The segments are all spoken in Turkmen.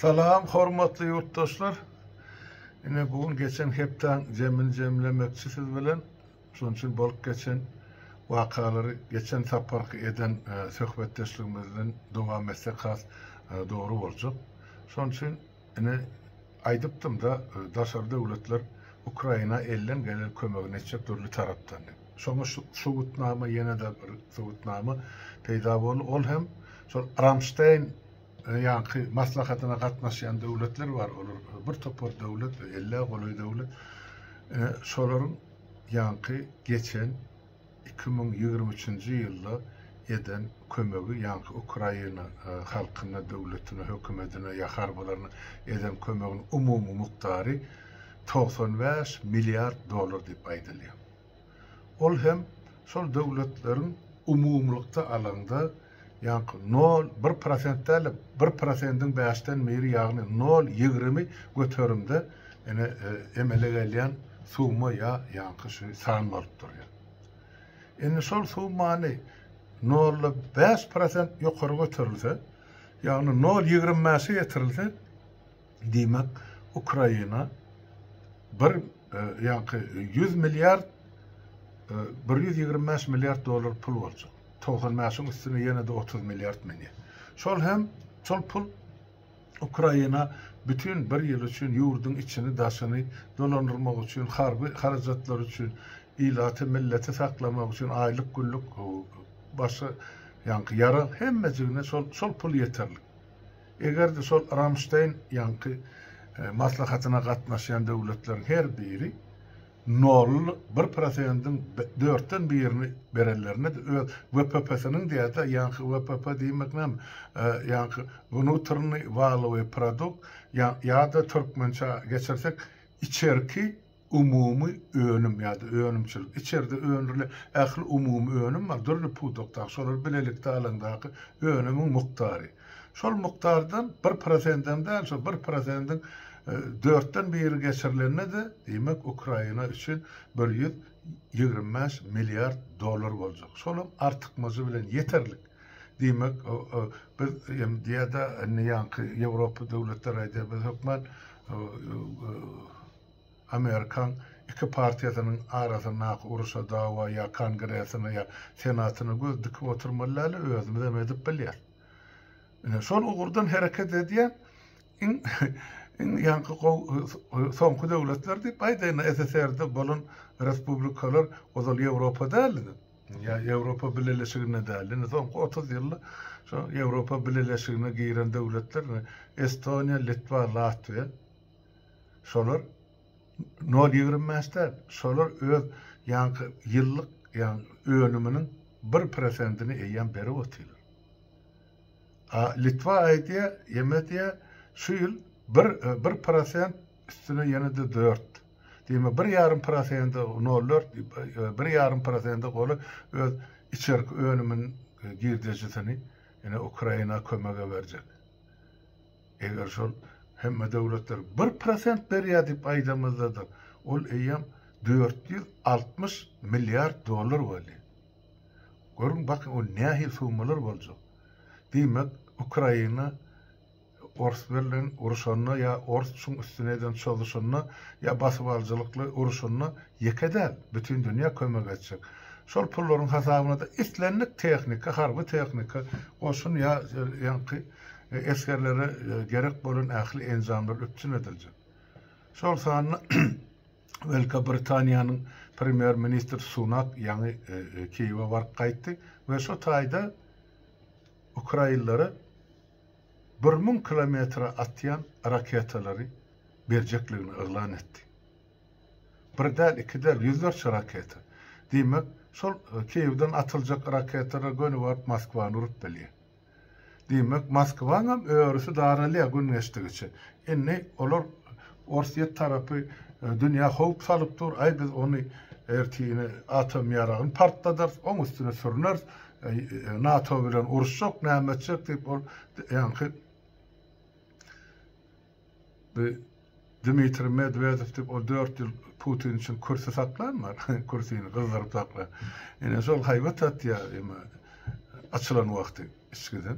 Salam hormatly ýurtdaşlar. Ine bu gün geçen hepdäň jemini jemlemekçi siz bilen. Şonuň üçin bolup geçen wakalary geçen saparky eden söhbetdeşligimizden dowam etsek has dogry boljak. Şonuň üçin ine aýdypdym-da daşary döwletler Ukraina elden gelen kömegini etjek dürli tarapdan diýip. Şoňa subutnama ýene-de bir subutnama peýda boldy. Ol hem şol Ramşteýn ýaňky maslahatyna gatnaşýan döwletler bar. Olar bir topar döwlet, ellä golaý döwlet. Ine şolaryň ýaňky geçen 2023-nji ýylda eden kömegi, ýaňky Ukraina halkyna, döwletine, hökümetine ýa harbylaryna eden kömeginiň umumy mukdary 95 milliard dollar diýip aýdylýar. Ol hem şol döwletleriň umumylykda alaňda ýaňky nol, bir prosent däl-de, bir prosendiň bäşden biri, ýagny nol 20 göterimde ine emele gelýän summa ýa ýaňky şu san bolup durýar. Indi şol summany nolda bäş prosent ýokary göterilse, ýagny nol 25-e ýetirilse, Diýmek, Ukraina bir ýaňky 100 milliard 125 milliard dollar pul boljak. 95-iň üstüne ýene-de 30 milliard münýär. Şol hem şol pul Ukraina bütin bir ýyl üçin ýurduň içini, daşyny dolandyrmak üçin, harby harajatlar üçin, ilaty, milleti saklamak üçin aýlyk, günlük başga ýaňky ýarag hemmejigine şol şol pul ýeterlik. Eger-de şol Ramşteýn ýaňky maslahatyna gatnaşýan döwletleriň her biri nol bir prosendiň dörtden birini berenlerinde-de öz WPP-siniň diýýär-de, ýaňky WPP diýmek näme? Ýaňky wnutrnyý walowyý produkt ýa-da türkmençe geçirsek içerki Umumy önüm ýa-da önümçilik, içerde öndürilen ähli umumy önüm bar, dürli pudakdaky, şolar bilelikde alanyňdaky önümiň mukdary. Şol mukdardan bir prosendem däl, şol bir prosendiň dörtden biri geçirilende-de, diýmek, Ukraina üçin 125 milliard dollar boljak. Şolam artykmajy bilen ýeterlik. Diýmek, biz hem diýýär-de, indi ýaňky Ýewropa döwletleri aýdýar, biz hökman Amerikan iki partiýasynyň arasyndaky uruşa, dawa ýa Kongresine ýa Senatyna göz dikip oturmaly däl, özümizem edip bilýäs. Ine, şol ugurdan hereket edýän iň iň ýaňky gowy soňky döwletler diýip aýdaýyn, SSR-de bolan respublikalar ozal Ýewropa däldi. Ýa Ýewropa Bileleşiginde däldi. Indi soňky 30 ýylda şo Ýewropa Bileleşigine giren döwletler Estoniýa, Litwa, Latwiýa Şolar nol 25 däl, şolar öz ýaňky ýyllyk ýaňky önüminiň bir prosentini eýýäm berip otyrlar. A Litwa aýdýar, ýeme diýýär, şu ýyl bir bir prosent üstüne ýene-de dört. Diýmek, bir ýarym prosente nol dört, bir ýarym prosente golaý öz içerki önüminiň girdejisini ine Ukraina kömege berjek. Eger şol hemme döwletler bir prosent berýär diýip aýdamyzda-da, ol eýýäm 460 milliard dollar bolýar. Görüň, bakyň, ol nähili summalar boljak. Diýmek, Ukraina ors bilen urşanda ýa ors şuň üstüne eden çozuşynda ýa basybalyjylykly urşunda ýeke däl, bütin dünýä kömek etjek. Şol pullaryň hasabyna-da islendik tehnika, harby tehnika, goşun ýa ýaňky Esgerlere gerek bolan ähli enjamlar üpjün ediljek. Şol sanda Welikobritaniýanyň premýer-ministri Sunak ýaňy Kiýewe baryp gaýtdy we şo taýda ukrainlere 1000 kilometre atýan raketalary berjekligini yglan etdi. Bir däl, iki däl, ýüzlerçe raketa. Diýmek, şol Kiýewden atyljak raketalar göni baryp Moskwany urup bilýär. Diýmek, Moskwaňam örüsi daralýar gün geçdigiçe. Indi olar Orsýet tarapy dünýä howp salyp dur, aý biz ony ertine atom ýaragyny partladarys, oň üstüne sürüneris, NATO bilen uruşjak, näme etjek diýip ol ýaňky Bu Dmitriý Medwedew diýip ol 4 ýyl Putin üçin kürsi saklan bar. Kürsini gyzdyryp saklan. Ine şol haýbat atýar eme açylan wagty içgiden.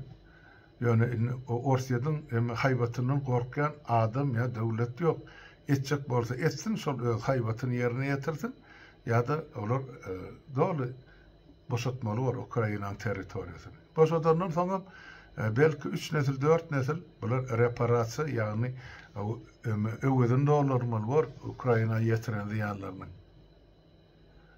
Ýöne indi Orsýetiň hem haýbatyndan gorkýan adam ýa döwlet ýok. Etjek bolsa etsin, şol öz haýbatyny ýerine ýetirsin ýa-da olar doly boşatmaly bor Ukrainanyň territoriýasyny. Boşadandan soňam belki üç nesil, dört nesil bular reparasiýa, ýagny öwezini doldurmaly bor Ukraina ýetiren zyýanlarynyň.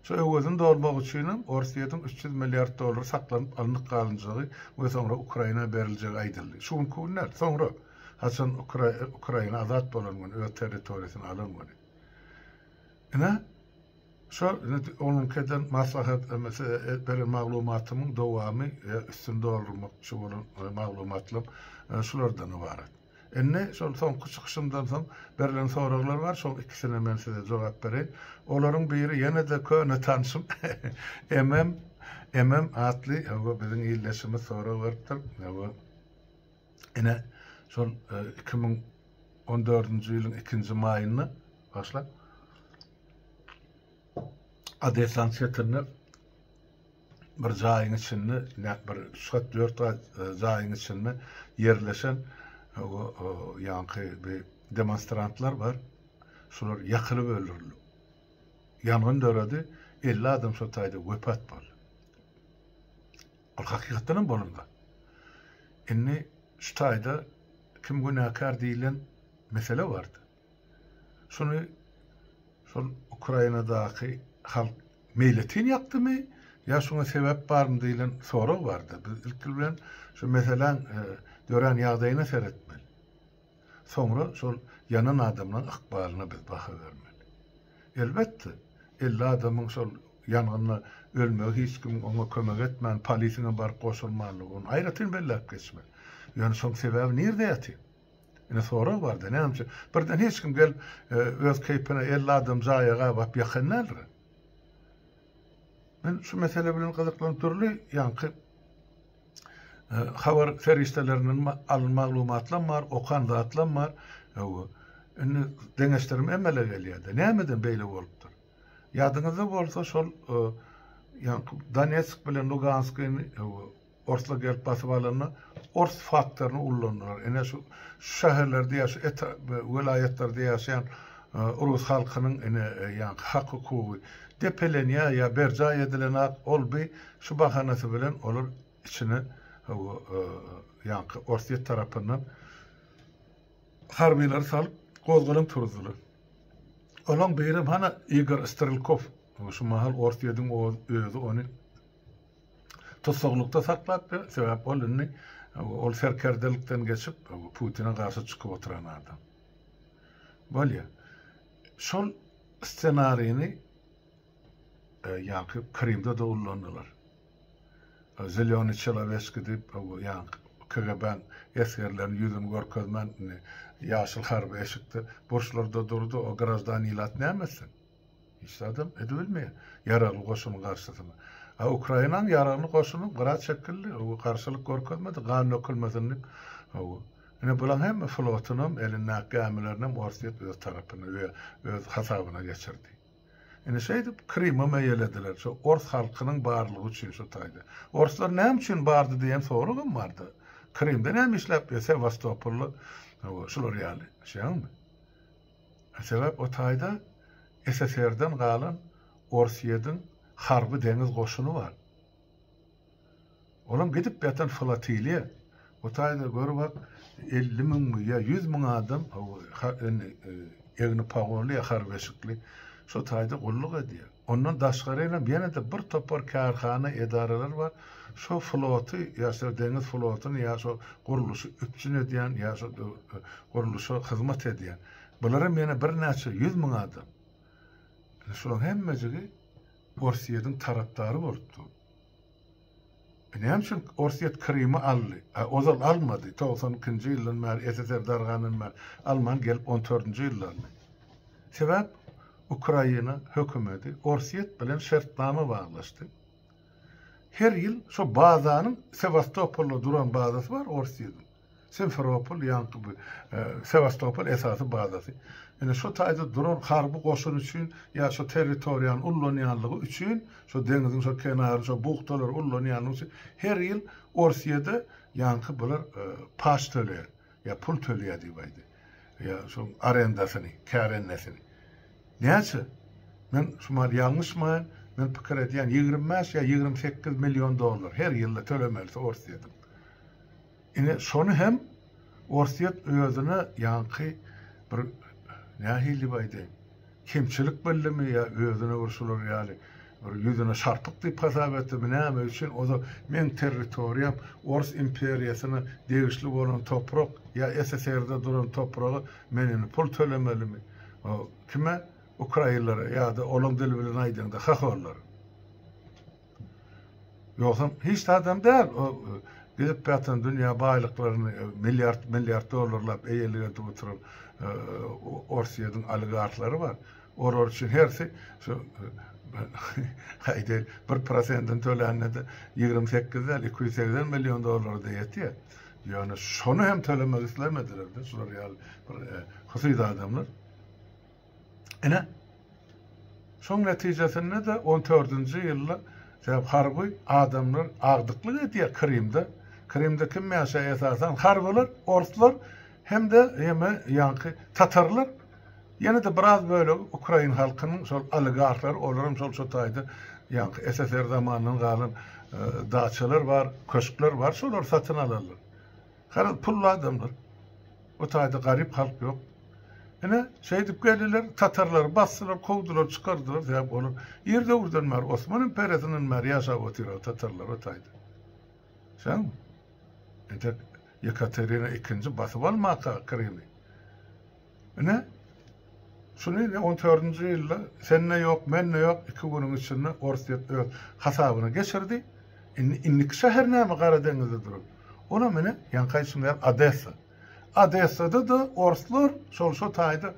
Şu öwezini dolmak üçinem Orsýetiň 300 milliard dollar saklanyp alnyp galynjagy we soňra Ukraina beriljegi aýdyldy. Şu günki gün däl, soňra, haçan Ukraina azat bolan gün, öz territoriýasyny alan güni. Ine, şo onuňky eden maslahat size beren maglumatymyň dowamy ýa üstüni doldurmakçy bolan maglumatlarym şulardan ybarat. Indi şol soňky çykyşymdan soň berlen soraglar bar, şoň ikisine men size jogap bereýin. Olaryň biri ýene-de köne tanşym MM MM atly hawa biziň ildeşimiz sorag beripdir. Hawa ine şol 2014-nji ýylyň ikinji maýynda başlap Odessanyň çetinde bir jaýyň içinde, bir üç gat, dört gat e, jaýyň içinde ýerleşen e, ýaňky bir demonstrantlar bar. Şular ýakylyp öldürildi. Ýangyn döredi, 50 adam şo taýda wepat boldy. Ol hakykatdan hem bolan zat. Indi şu taýda kim günäkär diýlen mesele bardy. Şuny şol Ukrainadaky halk meýletin ýakdymy ýa şuňa sebäp barmy diýlen sorag bardy. Biz ilki bilen şu meseläň e, dörän ýagdaýyna seretmeli. Soňra şol ýanan adamlaryň ykbalyna biz baha bermeli. Elbetde, 50 adamyň şol ýangynda ölmegi hiç kimiň oňa kömek etmän, polisiňem baryp goşulmanlygy, ony aýratyn belläp geçmeli. Ýöne şoň sebäbi nirde ýatyr? Ine sorag barda, näme üçin? Birden hiç kim gelip e, öz keýpine 50 adam jaýa gabap ýakan däldir. Men şu mesele bilen gyzyklanyp dürli ýaňky e, habar serişdelerinden alan maglumatlam bar, okan zatlam bar. Indi deňeşdirme emele gelýär-de. Nämeden beýle bolupdyr? Ýadyňyzda bolsa şol e, ýaňky Donetsk bilen Luganskyny Orslar gelip basyp alanda ors faktoryny ullandylar. Ine şu şu şäherlerde ýa şu eta welaýatlarda ýaşaýan rus halkynyň ine ýaňky hak hukugy depelenýär ýa berjaý edilenak ol bi şu bahanasy bilen olar içine ýaňky Orsýet tarapyndan harbylary salyp gozgalaň turuzdylar. Olaň birem hana Igor Strelkow şu mahal Orsýetiň özi ony Tussaglykda saklap ber, sebäp ol indi ol serkerdelikden geçip Putine garşy çykyp oturan adam. Bolýar. Şol ssenarini e, ýaňky Krymda-da ullandylar. Zelýony çelaweçki diýip, ýaňky KGB-niň esgerleriniň ýüzüni görkezmän indi ýaşyl harby eşikde burçlarda durdy, o graždan ilat näme etsin? Hiç zadam edibilmeýär ýaragly goşunyň garşysyna. A Ukrainanyň ýaragly goşuny gyra çekildi, o garşylyk görkezmedi, gan dökülmesin diýip. Hawa. Ine bulaň hemme flotynam, elindäki gämilerinem Orsýet öz tarapyna, öz hasabyna geçirdi. Ine şeýdip Krymam eýelediler, şo ors halkynyň barlygy üçin şo taýda. Orslar näme üçin bardy diýen soragam bardy. Krymda näme işläp ýör Sewastopolda, hawa, şular ýaly, şeýdäňmi? Sebäp o taýda SSR-den galan Orsýediň harby deňiz goşuny bar. Olam gidip ýatan flotiliýa. O taýda gör bak 50 müňmi ýa 100 müň adam egni pagonly ýa harby eşikli şo taýda gulluk edýär. Ondan daşgarynam ýene-de bir topar kärhana, edaralar bar. Şo floty, ýa şo deňiz flotyny ýa şo gurluşy üpjün edýän, ýa şo gurluşa hyzmat edýän. Bularam ýene birnäçe 100 müň adam. Ine şolaryň hemmejigi Orsýetiň tarapdary bolup dur. E näme üçin Orsýet Krymy aldy? A ozal almady. 92-nji ýyldan bäri SSR dargandan bäri alman gelip 14-nji ýylda aldy. Sebäp Ukraina hökümeti Orsýet bilen şertnama baglaşdy. Her ýyl şo bazanyň Sewastopolda duran bazasy bar Orsýetiň. Simferopol ýaňky bu e, Sewastopol esasy bazasy. Ine şo taýda duran harby goşun üçin ýa şo territoriýany ullanýanlygy üçin, şo deňiziň şo kenary, şo buhtalary ullanýanlygy üçin her ýyl Orsýede ýaňky bular paç töleýär, ýa pul töleýär diýip aýdy. Ýa şoň arendasyny, kärennesini. Näçe? Men şu mahal ýalňyşmaýyn, men pikir edýän 25 ýa 28 million dollar her ýylda tölemelisi Orsýetiň. Ine şony hem Orsýet özüne ýaňky bir nähili diýip aýdaýyn, kemçilik bildimi ýa özüne bir şular ýaly bir ýüzüne şarpyk diýip hasap etdimi näme üçin o-da meň territoriýam Ors imperiýasyna degişli bolan toprak ýa SSR-de duran topraga men indi pul tölemelimi? O kime? Ukrainlere ýa-da olaň dili bilen aýdaňda hahollara. Ýogsam hiç zadam däl. O gidip ýatan dünýä baýlyklaryny milliard milliard dollarlap eýelik edip oturan Orsýetiň oligarhlary bar. Olar üçin hersi şu aýdaýyn bir prosentini tölände-de 28 däl, 280 million dollara-da ýetýär. Ýöne şony hem tölemek islemediler-de şular ýaly bir husyt adamlar. Ine, şoň netijesinde-de on dördünji ýylda sebäp harby adamlar agdyklyk edýär Krymda. Krymda kim ýaşaýar esasan? Harbylar, orslar hem-de ýeme ýaňky tatarlar. Ýene-de biraz bölegi ukrain halkynyň şol oligarhlary, olaram şol şo taýda ýaňky SSR zamanyndan galan daçalar bar, köşkler bar, şolary satyn alarlar. Garaz, pully adamlar. O taýda garyp halk ýok. Ine, şeýdip geldiler, tatarlary basdylar, kowdular, çykardylar. Sebäp olar ir döwürden bäri, Osman imperiýasyndan bäri ýaşap otyr o tatarlar o taýda. Şeňmi? Entek Ýekaterina ikinji basyp almaka Krymy. Ine, şuny ine on dördünji ýylda sende ýok, mende ýok, iki günüň içinde Orsýet öz hasabyna geçirdi. Indi indiki şäher näme Gara deňizde duran? Onam ine, ýaňky aýdyşym ýaly Odessa. Odessada-da orslar şol şo taýda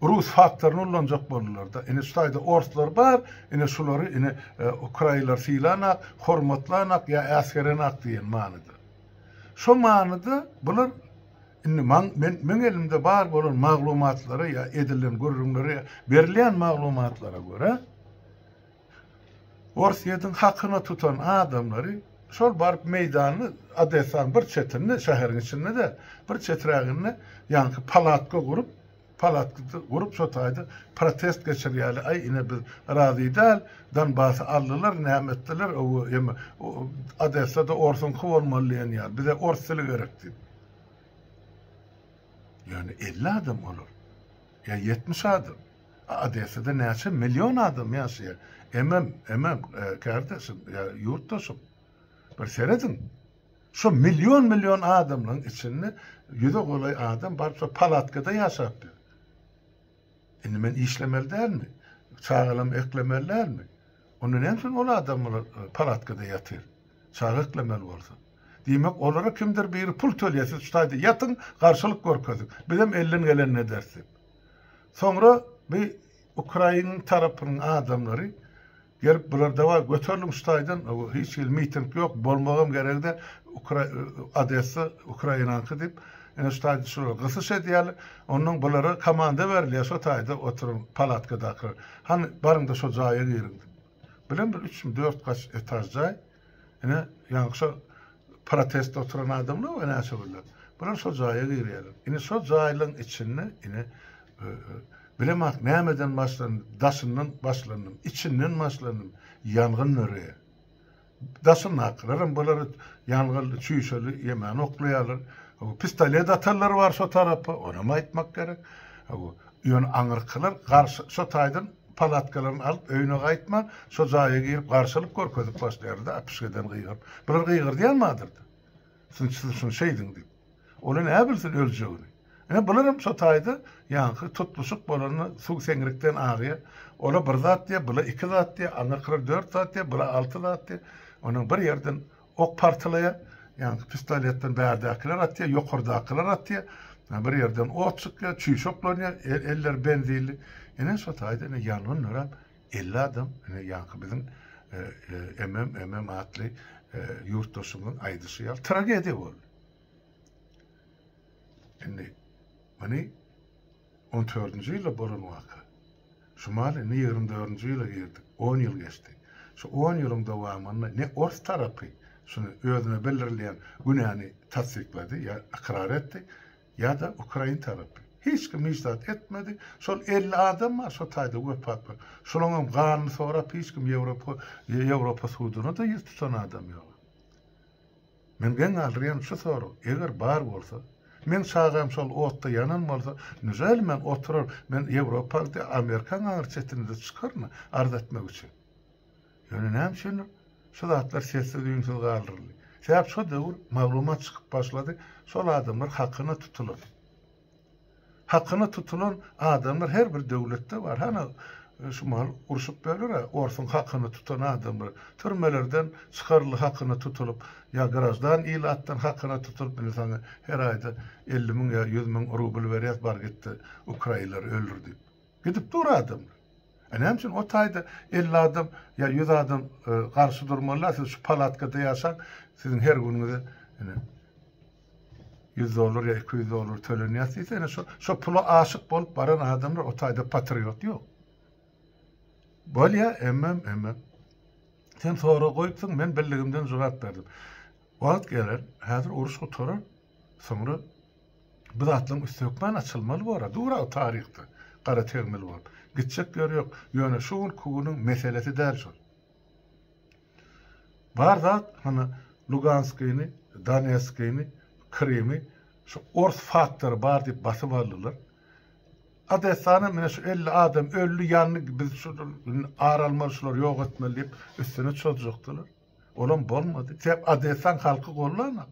rus faktoryny ullanjak boldular-da. Ine şu taýda orslar bar, ine şulary ine ukrainler sylanak, hormatlanak ýa äsgerenak diýen manyda. Şo manyda bular indi maň men meň elimde bar bolan maglumatlara ýa edilen gürrüňlere ýa berilýän maglumatlara görä Orsýetiň hakyna tutan adamlary şol baryp meýdanda Odessanyň bir çetinde, şäheriň içinde däl, bir çeträginde ýaňky palatka gurup, palatka gurup şo taýda protest geçirýärler. Aý ine biz razy däl, Donbasy aldylar, näme etdiler, o eme Odessada orsuňky bolmaly diýen ýaly, bize ors dili gerek diýip. Ýöne 50 adam olar. Ýa 70 adam. Odessada näçe million adam ýaşaýar. Emem, emem, kärdeşim, ýa ýurtdaşym. Bir serediň. Şo million-million adamlaryň içinde ýüze golaý adam baryp şo palatkada ýaşap ýör. Indi men işlemeli dälmi? Çagalamy eklemeli dälmi? Onda näme üçin ol adamlar palatkada ýatyr? Çaga eklemeli bolsa. Diýmek, olara kimdir biri pul töleýär, siz şu taýda ýatyň, garşylyk görkeziň. Bizem elden gelenini ederis diýip. Soňra bi Ukrainiň tarapynyň adamlary gelip bular dawaý göteriliň şu taýdan hiç hili miting ýok bolmagam gerek däl Odessa Ukrainaňky diýip ine şu taýda şular gysyş edýärler ondan bulara komanda berilýär şo taýda oturan palatkadakylar hany baryňda şo jaýa giriň diýip bilen bir üçmi dört gaç etaž jaý Ine, ýaňky şo protestde oturan adamlar we näçe birler. Bular şo jaýa girýärler. Ine şo jaýlaryň içinde ine bilemok nämeden başlandy, daşyndan başlandymy, içinden başlandymy, ýangyn döreýär. Daşyndakylar hem bulary ýangynly, çüýşeli ýemäni oklaýarlar. Pistolet atanlar bar şo tarapa, onam aýtmak gerek. Ýöne aňyrkylar garşy şo taýdan palatkalaryny alyp öýüne gaýtman, şo jaýa girip garşylyk görkezip başlaýarlar-da, äpişgeden gygyryp. Bular gygyrdýan bardyr-da. Siz siz şuny şeýdiň diýip. Olar nä bilsin öljegini. Ine bularam şo taýda ýaňky tutluşyk bolanda suw seňrikden agýar. Ola bir zat diýýär, bula iki zat diýýär, aňyrkylar dört zat diýýär, bula alty zat diýýär. Onuň bir ýerden Ok partylaýar, ýaňky pistoletden bärdäkiler atýar, ýokardakylar atýar. Bir ýerden ot çykýar, çüýşe oklanýar, eller benzinli. Ine şo taýda ine ýangyn döräp, 50 adam, ine ýaňky biziň MM, MM atly ýurtdaşymyzyň aýdyşy ýaly tragediýa boldy. Indi muny On dördünji ýylda bolan waka. Şu mahal indi ýigrimi dördünji ýyla girdik. On ýyl geçdi. Şu on ýylyň dowamynda ne ors tarapy. şuny özüne bildirilýän günäni tassyklady ýa ykrar etdi ýa-da ukrain tarapy. Hiç kim hiç zat etmedi. Şol 50 adam bar şo taýda wepat bolan. Şolaňam ganyny sorap hiç kim Ýewropa Ýewropa suduna-da ýüz tutan adam ýok. Men geň galdyrýan şu sorag, eger bar bolsa, meň çagam şol otda ýanan bolsa, nüžel men oturar, men Ýewropa Amerikaň aňry çetine-de çykaryn arz etmek üçin. Ýöne näme üçindir, şu zatlar sessiz-üýnsüz galdyryldy. Sebäp şo döwür maglumat çykyp başlady, şol adamlar hakyna tutulan. Hakyna tutulan adamlar her bir döwletde bar. Hany şu mahal urşup ýörler-ä, orsuň hakyna tutan adamlar. Türmelerden çykaryldy hakyna tutulyp, ýa graždan ilatdan hakyna tutulyp, indi saňa her aýda 50 müň ýa 100 müň rubl berýäs, bar git-de ukrainlary öldür diýip. Gidip dur adamlar. E näme üçin o taýda 50 adam ýa 100 adam e, garşy durmalylar, siz şu palatkada ýaşaň, siziň her günüňize ine 100 dollar ýa 200 dollar tölenýär diýse, ine şo şo pula aşyk bolup baran adamlar o taýda patriot ýok. Bolýa, emmem, emmem. Sen sorag goýupsyň, men bildigimden jogap berdim. Wagt geler, häzir uruş gutarar, soňra bu zatlaryň üsti hökman açylmaly bor-a, dur-a o taryhda gara tegmil bolup. Gitjek ýeri ýok. Ýöne şu günki günüň meselesi däl şol. Bar zat hany Luganskini, Donetskini, Krymy şu ors faktory bar diýip basyp aldylar. Odessany mine şu 50 adam öldi, ýandy, biz şu ar almaly, şulary ýok etmeli diýip üstüne çozjakdylar. Olam bolmady. Sebäp Odessaň halky gollanok.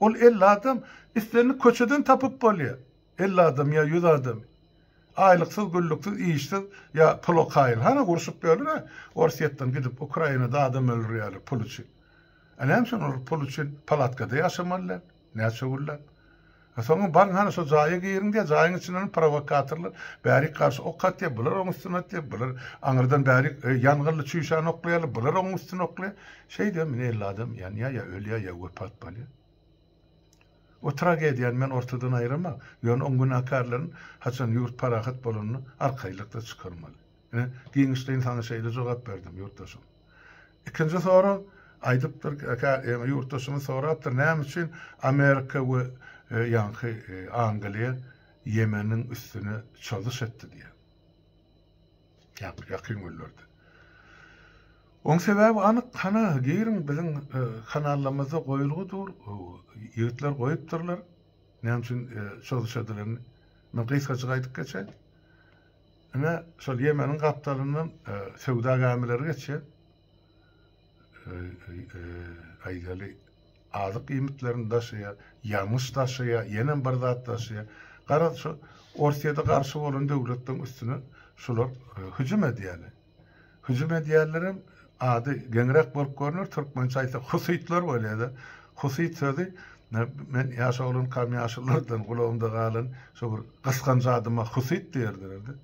Ol 50 adam islendik köçeden tapyp bolýar. 50 adam ýa 100 adam. Aýlyksyz, güllüksiz, işsiz ýa pula kaýyl. Hany urşup ýörler-ä, Orsýetden gidip Ukrainada adam öldürýärler pul üçin. A näme üçin olar pul üçin palatkada ýaşamalylar? Näçe günläp? A soňam baryň hany şo jaýa giriň diýýär, jaýyň içinden prowokatorlar bärik garşy ok atýar, bular oň üstüne atýar, bular aňyrdan bärik e, ýangynly çüýşäni oklaýarlar, bular oň üstüne oklaýar. Şeýdibem ine 50 adam ýanýar, ýa ölýär, ýa wepat bolýar. O tragediýany men ortadan aýyramok. Ýöne oň günäkärlerini haçan ýurt parahat bolanda arkaýynlykda çykarmaly. Ine, giňişleýin saňa şeýle jogap berdim, ýurtdaşym. Ikinji sorag, aýdypdyr, ýagny ýurtdaşymyz sorapdyr, näme üçin Amerika we e, ýaňky e, Angliýa Ýemeniň üstüne çozuş etdi diýen. Ýakyn günlerde. Oň sebäbi anyk, hana giriň biziň e, kanallarymyzda goýulgy dur, ýigitler goýupdyrlar. Näme üçin e, çozuş edilenini. Men gysgajyk aýdyp geçeýin. Ine, şol Ýemeniň gapdalyndan e, söwda gämileri geçýär. Aýdaly, azyk iýmitlerini daşaýar, ýangyç daşaýar, ýenem bir zat daşaýar. Garaz, şu Orsýete garşy bolan döwletleriň üstüne şular e, hüjüm edýärler. Hüjüm edýärlerem ady geňräk bolup görner, türkmençe aýtsak husytlar bolýar-da. Husyt sözi men ýaş oglankam ýaşululardan gulagymda galan şo bir gysganç adyma husyt diýerdiler-de.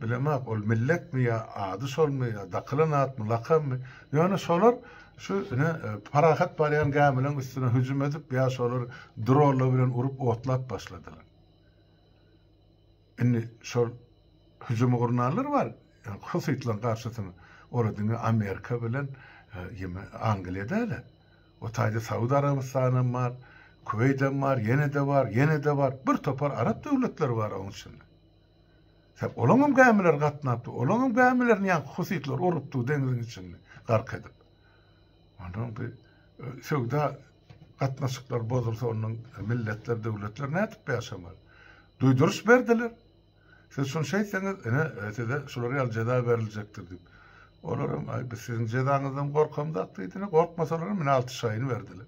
Bilemok, ol milletmi ýa ady şolmy ýa dakylan atmy, lakammy. Ýöne şolar şu ine parahat barýan gämileriň üstüne hüjüm edip ýa şolar drolla bilen urup otlap başladylar. Indi şol hüjümi gurnanlar bar, husytlaryň garşysyna. Olar diňe Amerika bilen ýeme Angliýa däl. O taýda Saud Arabystanam bar, Kuweýdem bar, ýene-de bar, ýene-de bar. Bir topar arap döwletleri bar oň içinde. Sen olaňam gämileri gatnapdy, olaňam gämilerini ýaňky husytlar urupdy deňziň içinde gark edip. Ondan bir e, söwda gatnaşyklar bozulsa ondan milletler, döwletler nädip ýaşamaly? Duýduryş berdiler. Siz şuny şeýtseňiz, ine, e, size şular ýaly jeza beriljekdir diýip. Olaram, aý, biz siziň jezaňyzdan gorkamzak diýdiler. Gorkmasalar hem ine alty şaýyny berdiler.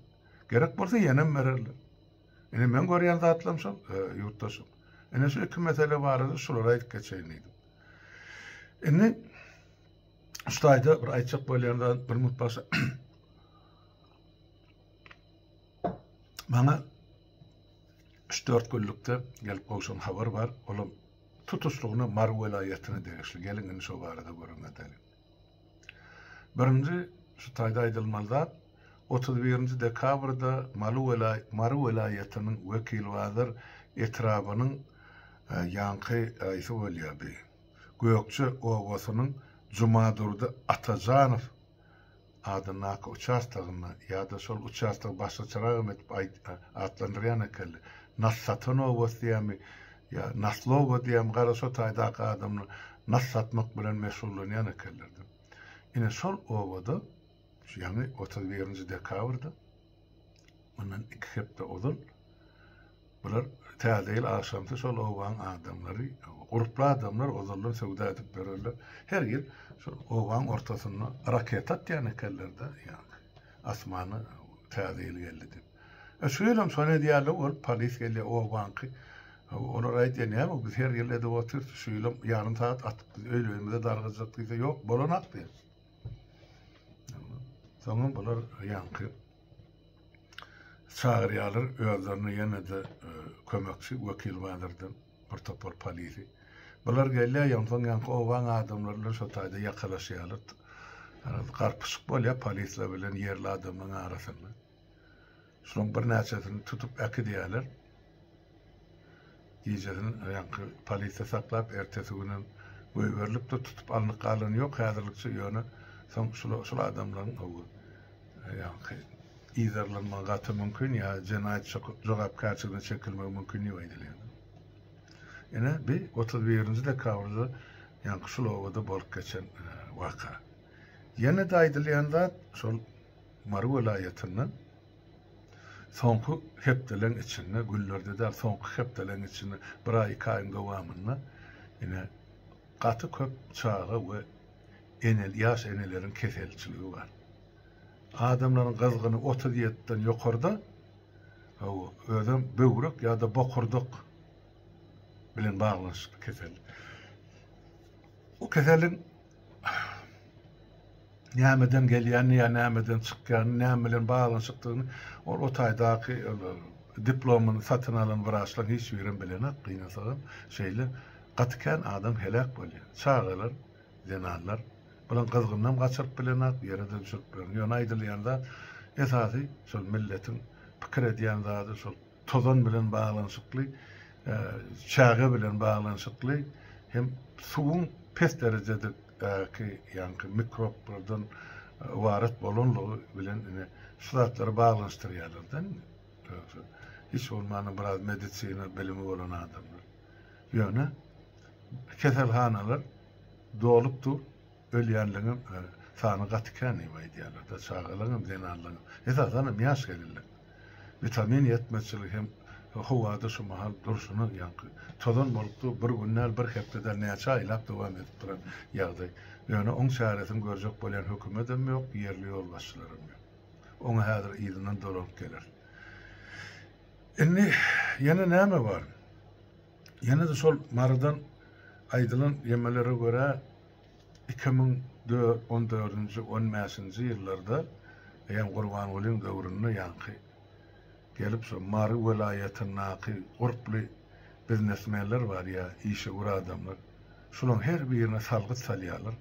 Gerek bolsa ýenem bererler. Ine men görýän zatlarym şol, e, ýurtdaşym. Ine şu iki mesele barada şulary aýdyp geçeýin diýdim. Indi şu taýda bir aýtjak bolýan zat bir minut başa. Maňa 3-4 günlükde gelip gowşan habar bar. Olam tutuşlygyna Mary welaýatyna degişli. Geliň indi şo barada gürrüň edeliň. Birinji şu taýda aýdylmaly zat, 31-nji dekabrda Maly welaý Mary welaýatynyň Wekilbazar etrabynyň e, ýaňky aýsy bolýar bi. Gökje obasynyň Jumadurdy Atajanow. adyndaky uçastogynda ýa-da şol uçastogy başgaçaragam edip atlandyrýan ekenler. Nas satan obasy diýýärmi ýa Naslowa diýýärmi, garaz şo taýdaky adamlar nas satmak bilen meşgullanýan ekenler-de. Ine şol obada şu ýaňy 31-nji dekabrda mundan iki hepde ozal Bular Täze ýyl agşamsy şol obaň adamlary, gurply adamlar ozaldan söwda edip ýörerler. Her ýyl şol obaň ortasynda raketa atýan ekenler-de, ýaňky asmana Täze ýyl geldi diýip. E şu ýylam şony edýärler bolup polis gelýär obaňky. Olar aýdýar, näme biz her ýyl edip otyrys, şu ýylam ýarym sagat atyp biz öýlerimize dargajak diýse, ýok, bolanok diýýär. Soňam bular ýaňky Çagyrýarlar özlerine ýene-de kömekçi Wekilbazardan bir topar polisi. Bular gelýär, onsoň ýaňky obaň adamlary bilen şo taýda ýakalaşýarlar. Garpyşyk bolýar polisler bilen ýerli adamlaryň arasynda. Şolaryň birnäçesini tutup äkidýärler. Gijesini ýaňky polisiýa saklap, ertesi günem goýberilipdir. Tutup alnyp galany ýok häzirlikçe, ýöne soň şul adamlaryň ýaňky yzarlanmagy gaty mümkin ýa jenaýat jogapkärçiligine çekilmegi mümkin diýip aýdylýar. Ine, bi 31-nji dekabrda ýaňky şul obada bolup geçen waka. Ýene-de aýdylýan zat şol Mary welaýatynda soňky hepdeleň içinde, günlerde däl, soňky hepdeleň içinde, bir aý, iki aýyň dowamynda ine gaty köp çaga we ene, ýaş eneleriň keselçiligi bar. Adamlaryň gyzgyny 37-den ýokarda, hawa, özem böwrek ýa-da bokurdak bilen baglanyşykly kesel. Bu keseliň nämeden gelýänini ýa nämeden çykýanyny, näme bilen baglanyşykdygyny ol o taýdaky diplomyny satyn alan wraçlaryň hiç birem bilenok, gynansagam şeýle gaty kän adam heläk bolýar. Çagalar, zenanlar bulaň gyzgynynam gaçyryp bilenok, ýere-de düşürip bilenok. Ýöne aýdylýan zat esasy şol milletiň pikir edýän zady şol tozan bilen baglanyşykly, çäge bilen baglanyşykly hem suwuň pes derejedäki ýaňky mikroblardan ybarat bolanlygy bilen ine şu zatlary baglanyşdyrýarlar-da indi. Hiç bolmanda biraz medisina bilimi bolan adamlar. Ýöne keselhanalar dolup dur. Ölýänleňem sany gaty kän diýip aýdýarlar-da, çagalaňam, zenanlaňam. Esasanam ýaş gelinleň. Witamin ýetmezçiligi hem howada şu mahal durşuna ýaňky tozan bolup dur, bir gün däl, bir hepde däl, näçe aýlap dowam edip duran ýagdaý. Ýöne oň çäresini görjek bolýan hökümetem ýok, ýerli ýolbaşçylaram ýok. Oňa häzir yzyndan dolanyp geleris. Indi ýene näme bar? Ýene-de şol Marydan aýdylan ýemelere görä, 2014-nji, on bäşinji ýyllarda eýýäm Gurbangulyň döwründe ýaňky gelip şo Mary welaýatyndaky gurply biznesmenler bar ýa işewür adamlar, şularyň her birine salgyt salýarlar.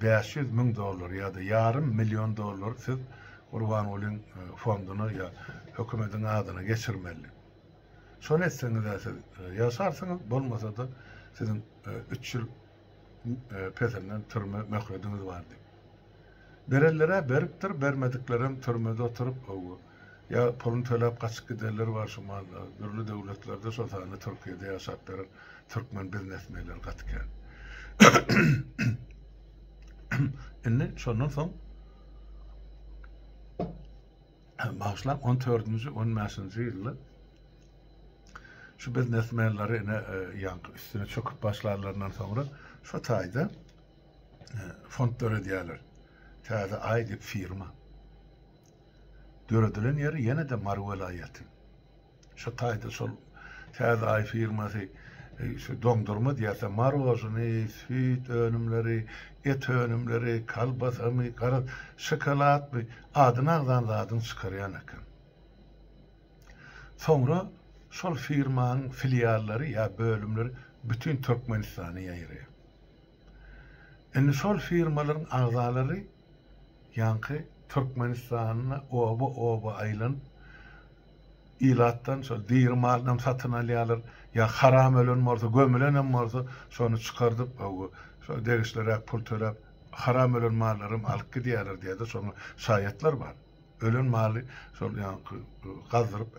500 müň dollar ýa-da ýarym million dollar siz Gurbangulyň fonduna ýa hökümetiň adyna geçirmeli. Şony etseňiz-ä siz ýaşarsyňyz, bolmasa-da siziň üç ýyl pesinden türme möhlediňiz bar diýip. Berenler-ä beripdir, bermediklerem türmede oturyp, hawa, ýa puluny töläp gaçyp gidenler bar şu mahalda dürli döwletlerde, şol sanda Türkiýede ýaşap ýören türkmen biznesmenleri gaty kän. Indi şondan soň Bagyşlaň, on dördünji, on bäşinji ýylda şu biznesmenleri ine ýaňky üstüne çöküp başlanlaryndan soňra şo taýda fond döredýärler. Täze Aý diýip firma. Döredilen ýeri ýene-de Mary welaýaty. Şo taýda şol Täze Aý firmasy şu doňdurma diýýärse, marožnyý, süýt önümleri, et önümleri, kolbasamy, garaz, şokoladmy, adyny agzan zadyny çykarýan eken. Soňra şol firmanyň filiallary ýa bölümleri bütin Türkmenistana ýaýraýar. Indi şol firmalaryň agzalary ýaňky Türkmenistanda oba-oba aýlanyp, ilatdan şol diri malynam satyn alýarlar, ýa haram ölen bolsa, gömülenem bolsa, şony çykardyp, hawa, şo degişliräk pul töläp. Haram ölen mallaram alyp gidýärler diýýär-de, şoňa şaýatlar bar. Ölen maly şol ýaňky gazdyryp,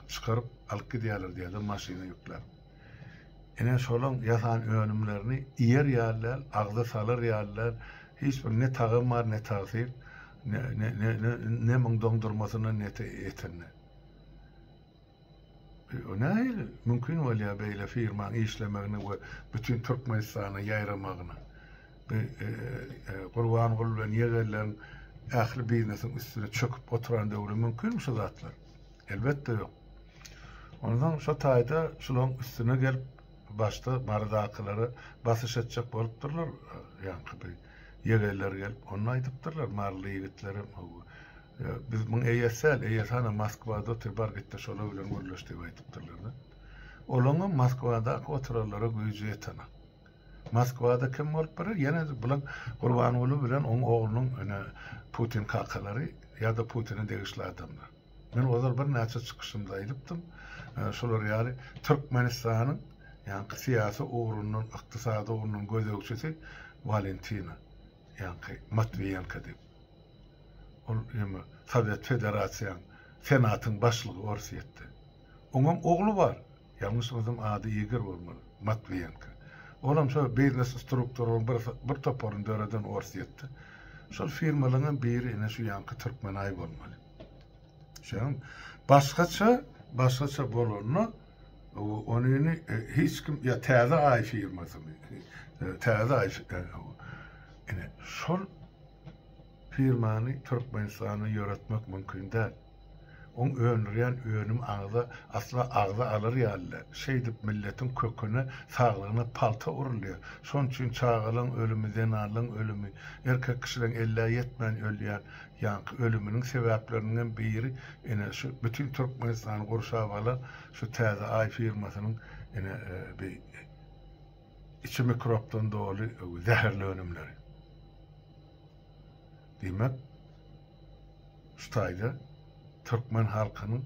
çykaryp alyp gidýärler diýýär-de, maşyna ýükläp. Ine, şolaň ýasan önümlerini iýer ýaly däl, agza salar ýaly däl, hiç bir ne tagam bar, ne tagsyr, ne, ne, ne, ne, ne muň doňdurmasynda, ne etinde. O nähili mümkin bolýar beýle firmaň işlemegine we bütin Türkmenistana ýaýramagyna? Bu Gurbanguly bilen ýegenleriň ähli biznesiň üstüne çöküp oturan döwri mümkinmi şu zatlar? Elbetde ýok. Onsoň şo taýda şularyň üstüne gelip başda Marydakylara basyş etjek bolupdyrlar, ýaňky bir ýegenler gelip onda aýdypdyrlar maryly ýigitlerem Biz muň eýesi däl, eýesi hana Moskwada otyr, bar gitde şolar bilen gürleş diýip aýdypdyrlar-da. Olaňam Moskwadaky oturanlara güýji ýetenak. Moskwada kim bolup biler? Ýene-de bulaň Gurbanguly bilen oň oglunyň ine Putin kakalary ýa-da Putine degişli adamlar. Men ozal birnäçe çykyşymda aýdypdym, şular ýaly Türkmenistanyň ýaňky syýasy ugrundan, ykdysady ugrundan gözegçisi Walentina, ýaňky Matwiýenko diýip. Ol ýeme Sowet Federasiýaň Senatyň başlygy Orsýetde. Oňam ogly bar. Ýalňyşmasam ady Igor bolmaly. Matwiýenko. Olam şo biznes strukturalaryň bir bir toparyny döreden Orsýetde. Şol firmalaryňam biri ine şu ýaňky Türkmenaý bolmaly. Şoň başgaça başgaça bolanda onyny hiç kim ýa Täze Aý firmasymy? Täze Aý ine şol Firmany Türkmenistanda ýöretmek mümkin däl. Oň öndürýän önümi agza asla agza alar ýaly däl. Şeýdip milletiň köküne, saglygyna palta urulýar. Şoň üçin çagalaň ölümi, zenanlaň ölümi, erkek kişileň ellä ýetmän ölýän ýaňky ölüminiň sebäpleriniňem biri ine şu bütin Türkmenistany gurşap alan şu Täze Aý firmasynyň ine bi içi mikropdan doly zäherli önümleri. Diýmek, şu taýda türkmen halkynyň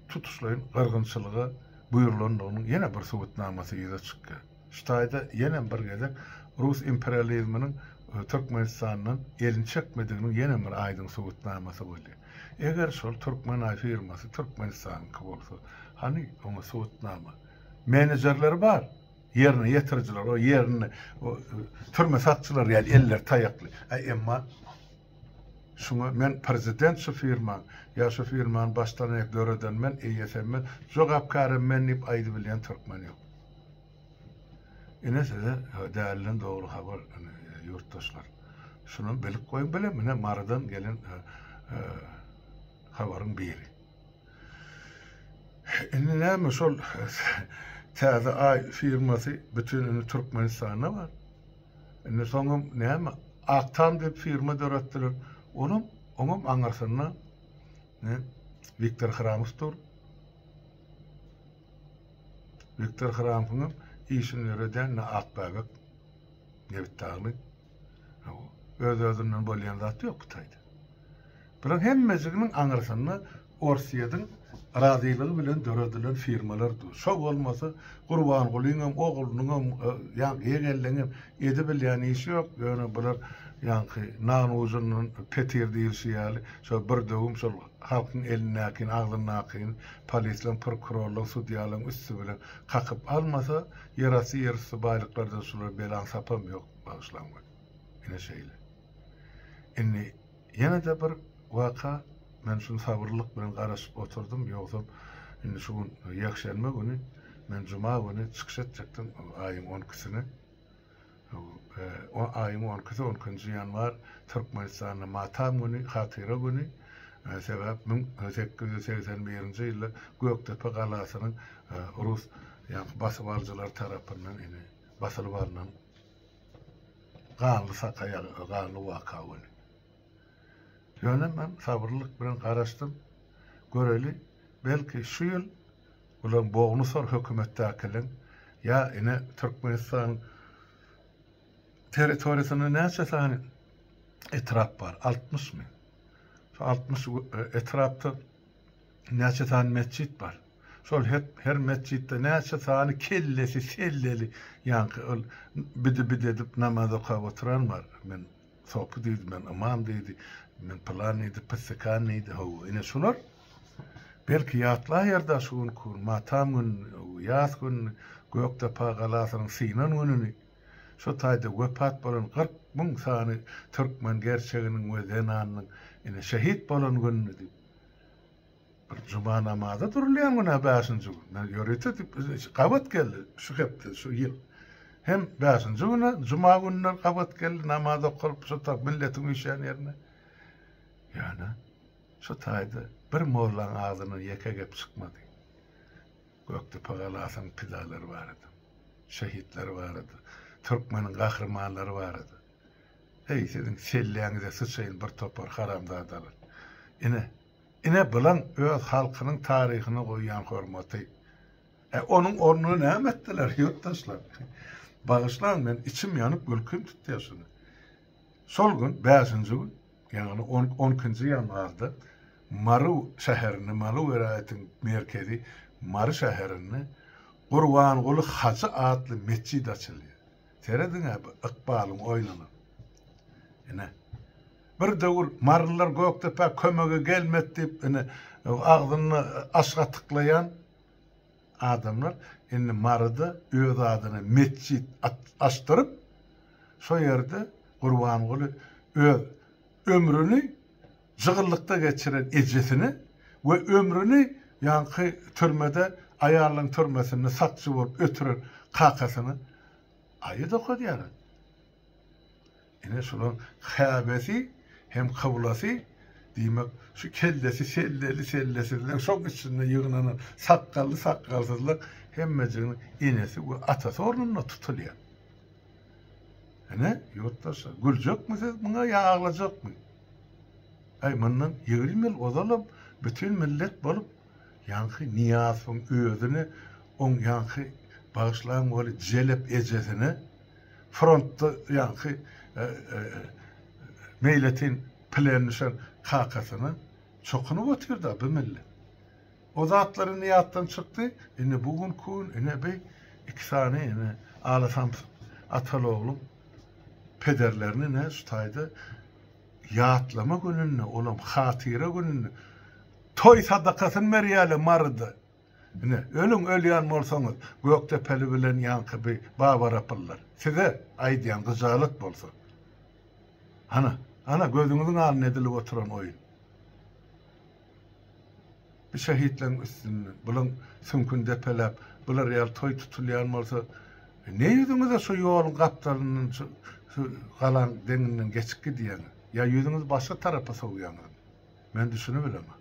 tutuşlaýyn gyrgynçylyga buýrulandygynyň ýene bir subutnamasy ýüze çykýar. Şu taýda ýenem bir gezek rus imperializminiň Türkmenistandan elini çekmediginiň ýenem bir aýdyň subutnamasy bolýar. Eger şol Türkmenaý firmasy Türkmenistanyňky bolsa, hany oňa subutnama? Menejerleri bar. Ýerine ýetirijiler, o ýerinde o türme sakçylary ýaly elleri taýakly. Äý emma şuňa men prezident şu firmaň, ýa şu firmany başdan aýak döreden men, eýesem men, jogapkärem men diýip aýdybilýän türkmen ýok. Ine size dälden dogry habar ýurtdaşlar. Şunam bilip goýuň bile mine Marydan gelen habaryň biri. Indi näme şol Täze Aý firmasy bütin indi Türkmenistanda bar. Indi soňam näme Ak Tam diýip firma döretdiler. Onuň oňam aňyrsynda ne Wiktor Hramow dur. Wiktor Hramowyň işini ýöredýän ne Akbäbek Nebitdagly. Öz-özünden bolýan zat ýok bu taýda. Bularyň hemmejiginiň aňyrsynda Orsýetiň razylygy bilen döredilen firmalar dur. Şo bolmasa Gurbangulyňam, oglunyňam, ýaňky ýegenleňem edibilýän işi ýok. Ýöne bular ýaňky nan ujundan petir diýilşi ýaly şo bir döwüm şol halkyň elindäkini, agzyndakyny polislaň, prokurorlaň, sudýalaň üsti bilen kakyp almasa, ýerasty, ýerüsti baýlyklardan şulara belaň sapam ýok, bagyşlaň meni. Ine şeýle. Indi ýene-de bir waka, men şuny sabyrlylyk bilen garaşyp oturdym, ýogsam indi şu gün ýekşenbe güni, men juma güni çykyş etjekdim, aýyň on ikisine. Aýyň on ikisi, on ikinji ýanwar Türkmenistanda matam güni, hatyra güni. Sebäp 1881-nji ýylda Gökdepe galasynyň rus ýaňky basybalyjylary tarapyndan ine basylyp alnan Ganly saka ýaly ganly waka güni. Ýöne men sabyrlylyk bilen garaşdym. Göreli, belki şu ýyl bularyň bogny sor hökümetdäkileriň ýa ine Türkmenistanyň territoriýasynda näçe sany etrap bar? Altmyşmy? Şu 60 etrapda näçe sany metjit bar? Şol her, her metjitde näçe sany kellesi selleli ýaňky ol bidi-bidi edip namaz okap oturan bar. Men sopy diýdi, men ymam diýdi, men pylan diýdi, pysykan diýdi. Hawa, ine şular belki ýatlaýar-da şu günki gün, matam gününi, ýas gününi, Gökdepe galasynyň synan gününi. Şo taýda wepat bolan 40 müň sany türkmen gerçeginiň we zenanynyň ine şehit bolan gününi diýip. Bir juma namaza durulýan gün-ä bäşinji gün. Men ýörite diýip gabat geldi şu hepde, şu ýyl. Hem bäşinji güne juma gününe gabat geldi namaz okalyp şo tak milletiň üýşýän ýerine. Ýöne şo taýda bir mollaň agzyndan ýeke gep çykmady. Gökdepe galasynyň pidalary barada, şehitleri barada, türkmeniň gahrymanlary barada. Heý, siziň selläňize syçaýyn bir topar haramzadalar. Ine, ine bulaň öz halkynyň taryhyna goýýan hormaty. E, onuň ornuna näme etdiler, ýurtdaşlar? Bagyşlaň, men içim ýanyp gülkim tutýar şuny. Şol gün, bäşinji gün, ýagny on, on ikinji ýanwarda Mary şäherinde, Mary welaýatynyň merkezi Mary şäherinde Gurbanguly hajy atly metjit açylýar. Serediň-ä bu ykbalyň oýnuna. Ine, bir döwür marylylar Gökdepä kömege gelmedi diýip, ine, agzyny aş gatyklaýan adamlar indi Maryda öz adyna metjit açdyryp, şo ýerde Gurbanguly öz ömrüni jygyllykda geçiren ejesine we ömrüni ýaňky türmede, aýallaryň türmesinde sakçy bolup ötüren kakasyna aýat okadýarlar. Ine şolaryň Käbesi hem kyblasy, diýmek, şu kellesi selleli sellesizler, şoň içinde ýygnanan sakgally sakgalsyzlar hemmejiginiň enesi we atasy ornunda tutulýar. Ine, ýurtdaşlar, güljekmi siz muňa ýa aglajakmy? Aý, mundan 20 ýyl ozalam bütin millet bolup, ýaňky Nyýazowyň özüne, oň ýaňky, bagyşlaň weli, jelep ejesine frontda ýaňky meýletin plen düşen kakasyna çokunyp otyrda bu millet. O zatlar indi ýatdan çykdy. Indi bu günki gün ine bi iki sany ine Ala samsyk ataly-ogluň pederlerini ine şu taýda ýatlama gününde, olam hatyra gününde toý sadakasyny berýärler Maryda. Ine, ölüň ölýän bolsaňyz, Gökdepeli bilen ýaňky bi babarapyllar. Size aýdýan gyjalat bolsa. Ana, ana gözüňiziň alnynda edilip oturan oýun. Bu şehitleň üstünden, bulaň süňküni depeläp, bular ýaly toý tutulýan bolsa, ne ýüzüňize şu ýoluň gapdalyndan, şu, şu galaň deňinden geçip gidýäňiz? Ýa ýüzüňizi başga tarapa sowýaňyzmy? Men düşünibilemok.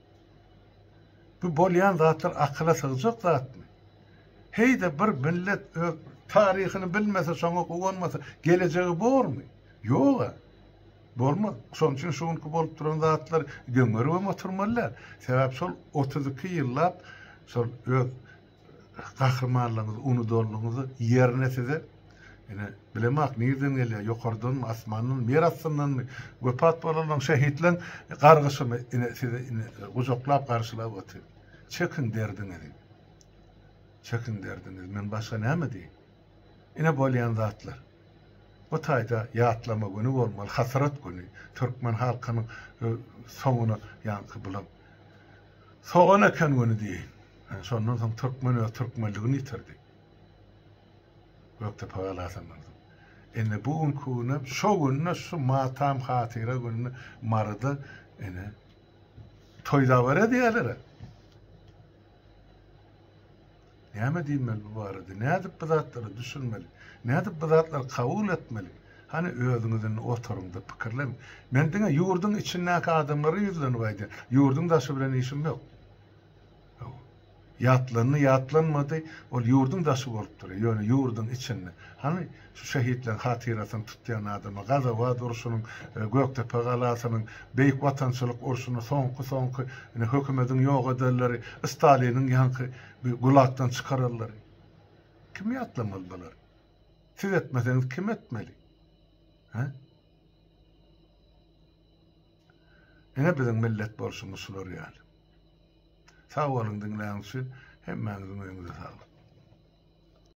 Bu bolýan zatlar akyla sygjak zatmy? Heý-de bir millet öz taryhyny bilmese, şoňa guwanmasa, gelejegi bormy? Ýog-a. Bolmaz. Şonuň üçin şu günki bolup duran zatlary geň görübem oturmaly däl. Sebäp şol 32 ýyllap şol öz gahrymanlaryňyzy unudanlygyňyzy ýerine size ine bilemok nirden gelýär, ýokardanmy, asmandanmy, ýer astyndanmy, wepat bolanlaryň, şehitleň gargyşymy ine size ine gujaklap garşylap otyr. Çekiň derdiňizi. Çekiň derdiňizi. Men başga näme diýeýin? Ine bolýan zatlar. Bu taýda ýatlama güni bolmaly, hasrat güni. Türkmen halkynyň soňuna ýaňky bulam sogan eken güni diýeýin. Şondan soň türkmen öz türkmenligini ýitirdi. Gökdepe galasyndan soň. Indi bu günki günem şo günde şu matam hatyra gününde Maryda ine toý dabara edýärler. Näme diýmeli bu barada? Nädip bu zatlara düşünmeli? Nädip bu zatlary kabul etmeli? Hany özüňiz indi oturyňda pikirleniň. Men diňe ýurduň içindäki adamlara ýüzlenip aýdýan. Ýurduň daşy bilen işim ýok. Ýatlandy, ýatlanmady, ol ýurduň daşy bolup durýar. Ýöne ýurduň içinde, hany, şu şehitleriň hatyrasyny tutýan adamlar, Gazawat urşunyň, Gökdepe galasynyň, Beýik Watançylyk urşuny soňky-soňky, ine, hökümediň ýok edenleri, Staliniň ýaňky gulakdan çykaranlary. Kim ýatlamaly bulary? Siz etmeseňiz kim etmeli? Hä? Ine biziň millet bolşumyz şular ýaly. Sag boluň diňläniňiz üçin. Hemmäňiziň öýüňize saglyk.